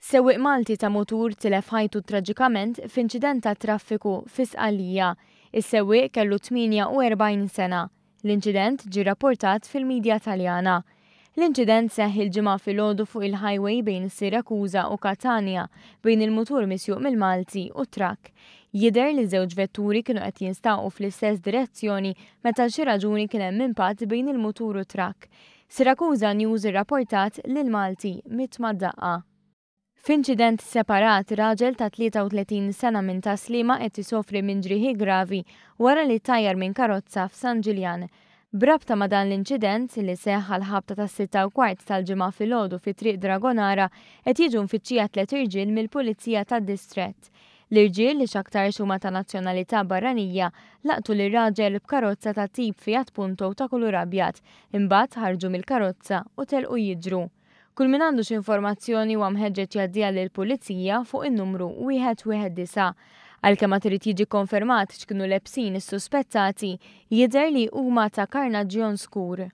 Sewwieq Malti ta' mutur tilef ħajtu traġikament f'inċident tat-traffiku fi Sqallija. Is-sewwieq kellu 48 sena. L-inċident ġie rrapportat fil-midja Taljana. L-inċident seħħ il-Ġimgħa filgħodu fuq il-highway bejn Siracusa u Catania bejn il-mutur misjuq mill-Malti u trakk. Jidher li żewġ vetturi kienu qed jinstaqu fl-istess direzzjoni meta għal xi raġuni kien hemm impatt bejn il-mutur u trakk. Siracusa News irrapportat li l-Malti miet mad-daqqa. F'inċident separat, raġel ta' 33 sena minn Tas-Sliema qed isofri minn ġrieħi gravi wara li ttajjar minn karozza f'San Ġiljan. B'rabta ma' dan l-inċident, li seħħ għall-ħabta tas-6:15 tal-Ġimgħa filgħodu fi Triq Dragonara, qed jiġu mfittxija tliet irġiel mill-Pulizija tad-Distrett. L-irġiel, li x'aktarx huma ta' nazzjonalità barranija, laqtu lir-raġel b'karozza ta' tip Fiat Punto ta' kulur abjad, imbagħad ħarġu mill-karozza u telqu jiġru. Kull min għandu xi informazzjoni huwa mħeġġeġ jgħaddiha lill-Pulizija fuq in-numru 119. Għalkemm għad irid jiġi kkonfermat x'kienu lebsin is-suspettati, jidher li huma ta' karnaġġjon skur.